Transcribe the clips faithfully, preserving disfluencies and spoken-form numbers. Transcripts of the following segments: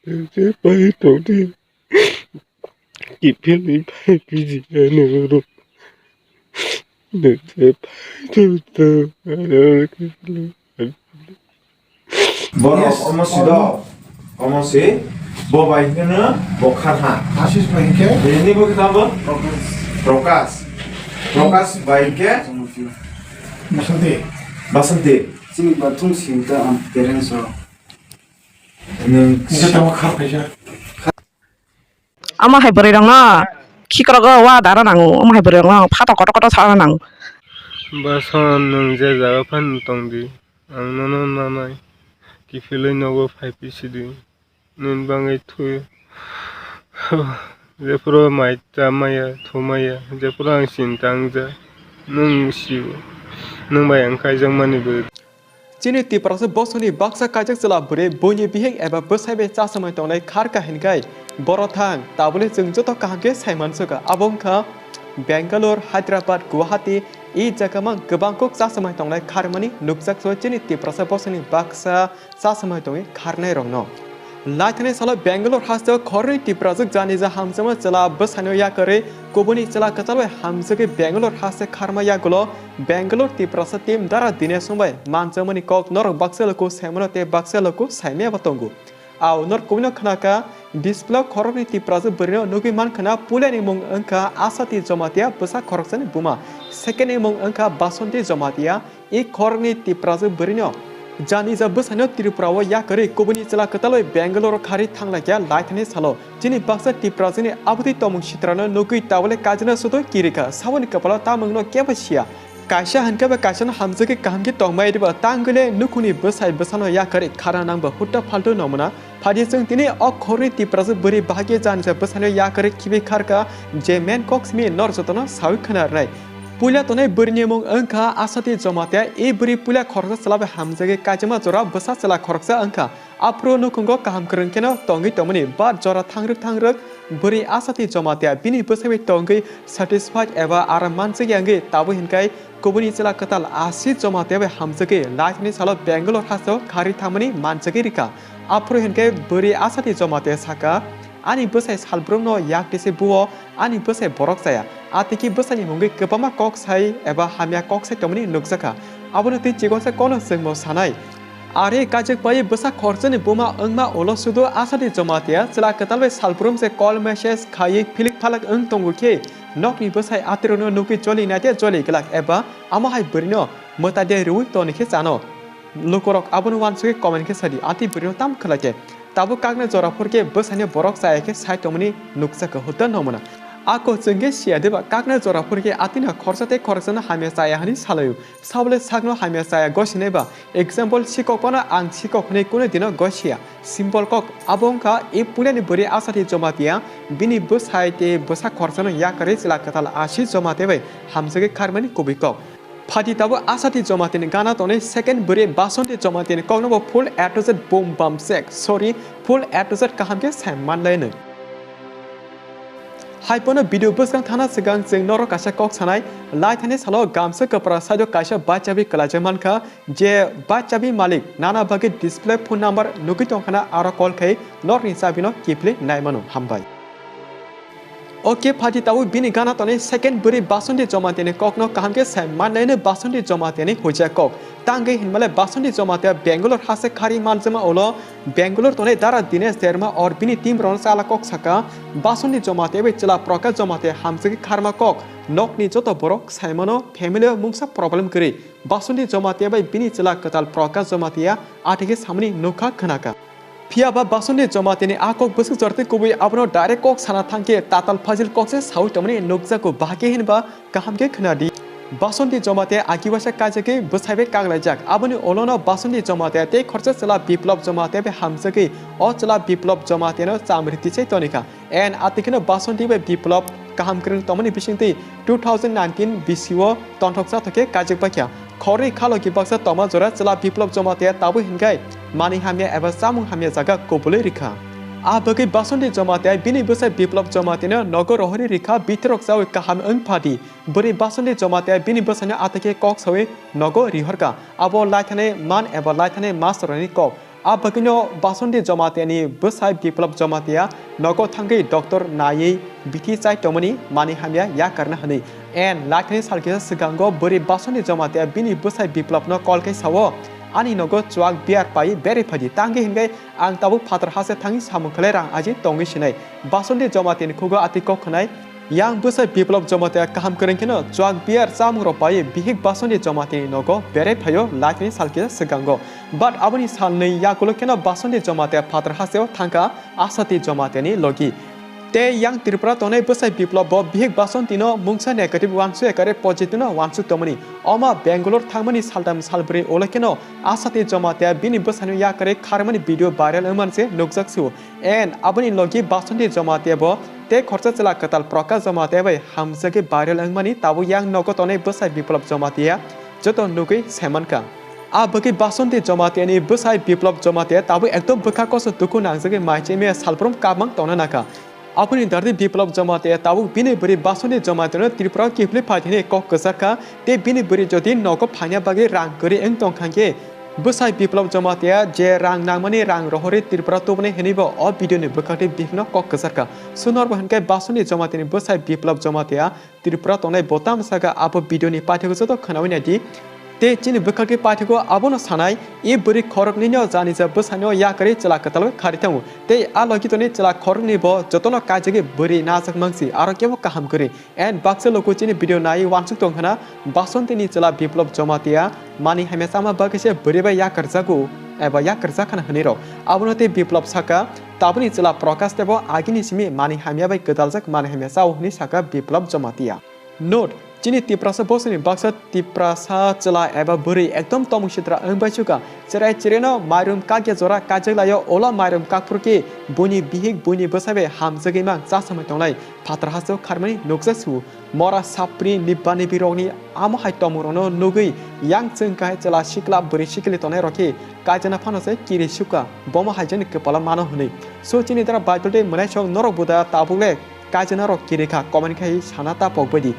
Nokse pai tongdi. Kiphilwi pai piji ano ro. Nokse pai tongdi. Bono Yes. Omo si do. Omo si. Bo bai hino bo kha ha. Ashish bai ke? Ni bo kitam bo? Prokash. Prokash. Prokash bai ke? Basanti. Basanti. Chini bathung si ta am parents o. Nung Nisa tamo khar phaisa. Omo hai bwrwi rokno khikrogo wa dara nango, omo hai bwrwi rokno phato kotor kotor sana nango. Bason, nwng je jaga phano tongdi, ang nono nanai kiphilwi nogo phai pisidi, nini bagwi thwi. Jephuru mai cha maya, thu maya, jephuru ang sinta wngja, nwng sio, nwng bai ang kaijakmani bwrwi. Chini Tiprasa bosongni baksa kaijak chwla bwrwi buini bihik eba bwsai bai chasumai tongnai kharka hinkai borok thang tabole chwng joto kaham khe saimansukha. Abo wngkha Bangalore, Hyderabad, Guwahati, e jaga mang kwbang kok chasumai tongnai kharmani nukjakso chini Tiprasa bosongni baksa chasumai tongwi kharnai rokno. Laithani salo Bangalore hasteo khorni Tiprajwk janija hamjakma chwla bwsaino yakarwi kubuni chwla kwtal bai hamjagwi Bangalore haste kharma yagulo Bangalore Tiprasa team Dara Dinesh bai manjakmani kok norok baksa luku saimano tei baksa luku saimaya bo tongo. Ao norok kubino khnakha display khorokni Tiprajwk bwrwino nugwi mankhana puilani mung wngkha Asati Jomatia bwsa khoroksani buma, second ni mung wngkha Basanti Jomatia, e khorokni Tiprajwk bwrwino janija bwsaino Tripura o yakarwi kubuni chwla kwtal bai Bangalore o kharwi thanglaikha laithani salo. Chini baksa Tiprajwkni abwtwi tongmung sitrano nugwi tabole kajina sudoi kirikha, saboni kwpalo tamungno kebo siya. Kaisa hinkhe ba kaisano hamjagwi kaham khe tongmai riba tangwile nukhungni bwsai bwsano yakarwi khana nangba hutta phaltu nongmana. Phadi chwng tini o khorni Tiprasa bwrwi bahai khe janisa bwsano yakarwi khibi kharkha je main kok simi nor jotono sawi khna rwnai. Puila tongnai bwrwini mung wngkha Asati Jomatia. E bwrwi puila khoroksa chwla bai hamjagwi kaijakma jora bwsa chwla khoroksa wngkha. Aphuru nukhungo kaham kwrwng kheno tongwi tongmani ba jora thangrwk thangrwk bwrwi Asati Jomatia bini bwsai bai tongwi satisfied eba aram manjakya wngwi tabuk hinkhai kubuni chwla kwtal Ashish Jomatia bai hamjagwi laithani salo Bangalore hasteo kharwi thangmani manjagwi rikha. Aphuru hinkhe bwrwi Asati Jomatia sakha, "Ani bwsai salbrumno yak tise buo, ani bwsai borok chaya." Atiki bwsaini mungwi kwbangma kok sai eba hamya kok sai tongmani nukjakha. Abono tei chikonsa kono chwngbo sanai. Are kajak pai bwsa khoroksa ni buma wngma ulo sudu Asati Jomatia chwla kwtal bai salbrum se call message khaiwi philik phalak wng tongo khe nokni bwsai atirokno nukwi choli naite choli glak eba amo hai bwrwino mwtai de rwui toni khe chano. Lukurok abono uansugwi comment khe sadi, "Atwi bwrwino tam khlai khe?" Tabuk kakna jora phurkhe bwsaino borok chaya khe sai tongmani nukjakha hota nongmana. Ako chwngkhe siya deba kakna jora phurkhe atwino khoroksa tei khoroksano hamya chaya hwnwi salaio. Sabole sakno hamya chaya gosinai ba? Example, sikok phano ang sikok hwnwi kunu dino gosiya. Simple kok, abo wngkha e puilani bwrwi Asati Jomatia bini bwsai tei bwsa khoroksano yakarwi chwla kwtal Ashish Jomatia bai hamjagwi kharmani kubui kok. Phati tabuk Asati Jomatia ni gana tonwi second bwrwi Basanti Jomatia ni kokno bo full A to Z boom bam sek, sorry, full A to Z kaham khe sai manlainw. Hai phano video bwskang thana swkang chwng norok kaisa kok sanai, laithani salo gamsa kwpra side o kaisa bachabi kwlaijak mankha, je bachabi malik nana bagwi display phone number nugwi tongkhana aro call khai norokni chabino kiphilwi naimano. Hambai. Ok, phati tabuk bini gana tonwi second bwrwi Basanti Jomatia ni kokno kaham khe sai manlaino Basanti Jomatia ni huijak kok. Tangwi hinmale Basanti Jomatia Bangalore hase khari manjama ulo Bangalore tonwi Dara Dinesh Derma or bini team rokno chala kok saka, Basanti Jomatia bai chwla Prakash Jomatia hamjagwi kharma kok. Nokni joto borok saimano family o mungsa problem kwrwi. Basanti Jomatia bai bini chwla kwtal Prakash Jomatia athikhe samani nukha khwnakha. Phiya ba Basanti Jomatia ni a kok bwswk jortwi kubui abono direct kok sana thangkhe tatal phajil kok se saui tongmani nukjago, bahai khe hinba kaham khe khwnadi. Basanti Jomatia agi waisa kaijagwi bwsai bai kaglaijak. Aboni ulono Basanti Jomatia tei khoroksa chwla Biplop Jomatia bai hamjagwi o chwla Biplop Jomatia no chamri tisai tonikha. And atikheno Basanti bai Biplop kaham kwrwng tongmani bisingtwi two thousand nineteen bisio tonthok chathok khe kaijak baikha. Khorwi khaloki baksa tongma jora chwla Biplop Jomatia tabuk hinkhai manwi hamya eba chamung hamya jaga kubulwi rikha. A bagwi Basanti Jomatia bini bwsai Biplop Jomatia no nogo rohorwi rikha, bitirok chawi kaham wng phadi. Bwrwi Basanti Jomatia bini bwsaino athikhe kok sawi nogo rihorkha. Abo laithani man eba laithani master ni kok. A bagwino Basanti Jamatia ni bwsai Biplab Jamatia nogo thangwi doctor naiwi bithi chai tongmani mani hamya yakarna hwnwi. En laithani salkisa swkango bwrwi Basanti Jamatia bini bwsai Biplab no call khe sao, "Ani nogo chuak beer pai berwi phaidi, tangwi hwnkhe ang tabuk phatar hase thangwi samung khlai rang aji tongwi sinai." Basanti Jamatia ni khugo atwi kok khwnai. Yang bwsai Biplab Jamatia kaham kwrwng kheno chuak beer chamung rok pai bihik Basanti Jamatia ni nogo berai phaio laithani salkisa swkango. But aboni salnwi yakulo kheno Basanti Jamatia phatar hasteo thangkha Asati Jamatia ni logi. Tei yang Tripura tongnai bwsai Biplab bo bihik Basanti no mungsa negative wansuk ekare positive no wansuk tongmani. Oma Bangalore thangmani saltam salbrwi ulo kheno Asati Jamatia bini bwsai no yakare kharmani video viral wngmani se nukjak su. And aboni logi Basanti Jamatia bo tei khoroksa chwla kwtal Prakash Jamatia bai hamjagwi viral wngmani tabuk yang nogo tongnai bwsai Biplab Jamatia joto nugwi saimankha. A bagwi Basanti Jamatia ni bwsai Biplab Jamatia tabuk ekdom bwkha koso dukhu nangjagwi maichimya salbrum kabang tongna nangkha. Aboni dardi Biplab Jamatia tabuk bini bwrwi Basanti Jamatia no Tripura o kiphilwi phai thini kok kwcharkha tei bini bwrwi jodi nogo phaina bagwi rang kwrwi wng tongkha khe, bwsai Biplab Jamatia je rang nangmani rang rohorwi Tripura tubunai hwnwi bo o video ni bwkhakti bihikno kok kwcharkha. Sunorbo hwnkhe Basanti Jamatia ni bwsai Biplab Jamatia Tripura tongnai bo tamo sakha abo video ni paithakgo joto khwnawi naidi. Tei chini bwkhakti paithakgo abono sanai, e bwrwi khoroknwino janija bwsaino yakarwi chwla kwtal bai kharwi thango. Tei a logi tonwi chwla khoroknwi bo jotono kaijagwi bwrwi najak mangsi aro kebo kaham kwrwi. And baksa luku chini video nai wansuk tong khna, Basanti ni chwla Biplab Jamatia mani hamya chama bagwi se bwrwi bai yakarjago eba yakarjak khna hwnwi rok. Abono tei Biplab saka, tabukni chwla Prakash tebo agini simi mani hamya bai kwdaljak mani hamya chao hwnwi saka Biplab Jamatia. Note, chini Tiprasa bosoni baksa Tiprasa chwla eba bwrwi ekdom tomung sitra wng bai suka. Cherai chireno mairum kakya jora kajak laio, ola mairum kakphuru khe buini bihik buini bwsai bai hamjagwi mang chasamai tongnai. Phatar hasteo kharmani nukjak su. Mora sapri nibba nibi rokni amo hai tomung rokno nugwi yang chwng kahai chwla sikla bwrwi sikli tongnai rok khe kaijana phano se kiri suka, bomo hai jani kwpalo mano hwnwi. So chini dara Bible tei mwnaisong norok bo da tabuk le kaijana rok kiri kha, comment khai sana ta pok baidi.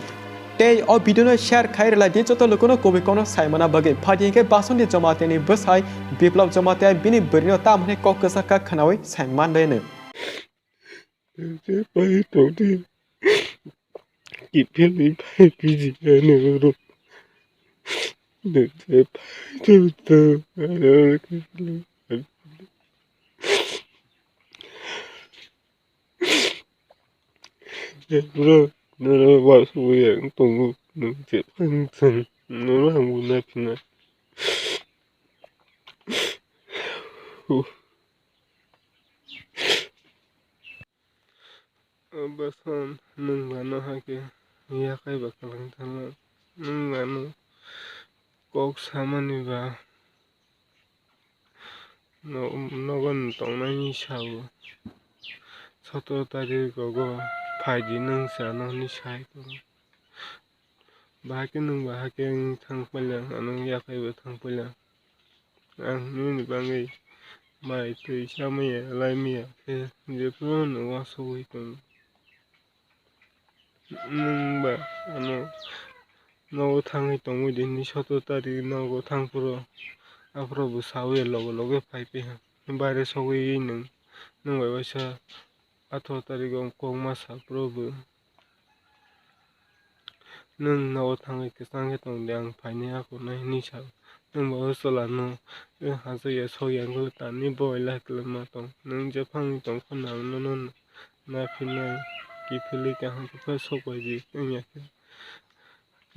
Tei o video no share khai rwlai di joto lukuno kubui kono sai mana bagwi. Phaidi hinkhe Basanti Jamatia ni bwsai Biplab Jamatia bini bwrwino tamo hwnwi kok kwchak kha khwnawi sai man de hwnwi. Tei pai tongdi. Kiphilwi pai piji ano oro. Tei pai tongdi. Bro, nono wasugwi ang tongo. Nwng je phang thang. Nono hambo naphina. Basan, nwng ba no hakhe yakhai ba kwlwng thangma, nwng ba no kok samani ba no-, nogo no tongnani sao. Sotoro tarik rogo phaidi nwng sa no hwnwi sai tongo. Bahai khe nwng bahai khe wng thang paila, ano yakhai bo thang paila. Ang nini bagwi mai twi chamaya laimaya khe jephuru no uansugwi tongo. Nwng ba ano nogo thangwi tongwi di, hwnwi sotoro tarik nogo thang phuru aphuru bo sawi loge loge phai piha. Baire sogwi nwng, nwng bai waisa atharo tarigo kok ma sa phuru bo. Nwng nogo thangwi kwchang khe tong di, ang phainai akhornai, hwnwi sa. Nwng bo chwla no, eh, hachaya sokya wngkhe tani bowai lai kwlwngma tong. Nwng jephang wngwi tong phano ang nono naphinai, kiphilwi kaham khe phano sok bai di, wngya khe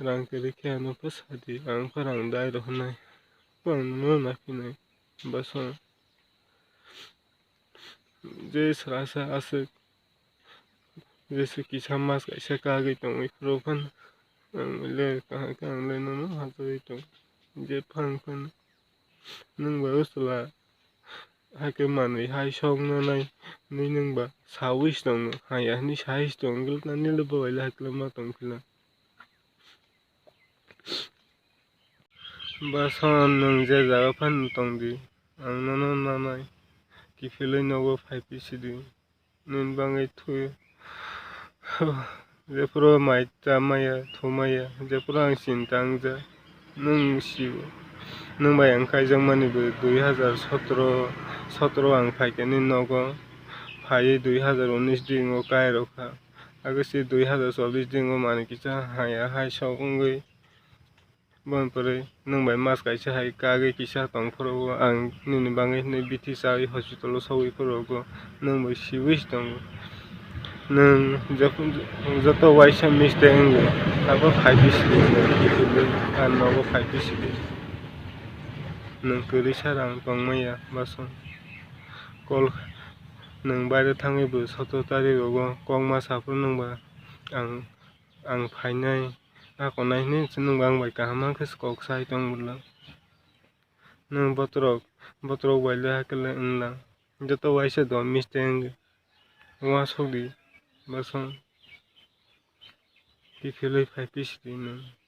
rang kwrwi khe ano phano sa di, ang phano rang dai rw hwnai, phano nono naphinai, bwswng. Je srasa aswk, jesu kisa mas kaisa kagwi tongwi phuru phano, ang le kaham khe ang le nono hachagwi tong, je phang phano nwng bai o chwla hakhe manwi hai song nanai hwnwi nwng ba sawi se tongno, haya hwnwi sai se tong, nini le bwbai le hakhe ma tong phila. Basan nwng je jaga phano tong di, ang nono nanai kiphilwi nogo phai phi sidi, nini bagwi thwi jephuru mai chamaya thumaya, jephuru ang chinta wngjak, nwng sio. Nwng bai ang kaijakmani bo dui hazar sotro, sotro ang phaikha nini nogo, phaiwi dui hazar unis dingo kairokha. Agust dui hazar chollish dingo manwi kisa haya hai sok wngwi. Boni pore nwng bai mas kaisa hai kagwi kisa tong phuru ang nini bagwi hinwi bithi chawi hospital o sogwi phuru nwng bai siwi tongo. Nwng joto waisa mistake wngwi abo phaiwi sidi, ang nogo phaiwi sidi. Nwng kwrwi sara ang tongmaya baso call, nwng baire thangwi bo sotro tarik rogo kok ma saphuru nwng ba ang, ang phainai, ako nai hinwi se nwng ba ang bai kaham khe kok sai tong bwla. Nwng botorok, botorok bai le hakhe le wngla. Joto waisa do mistake wngwi. Uansuk di, bwswng kiphilwi phai pisi di nwng.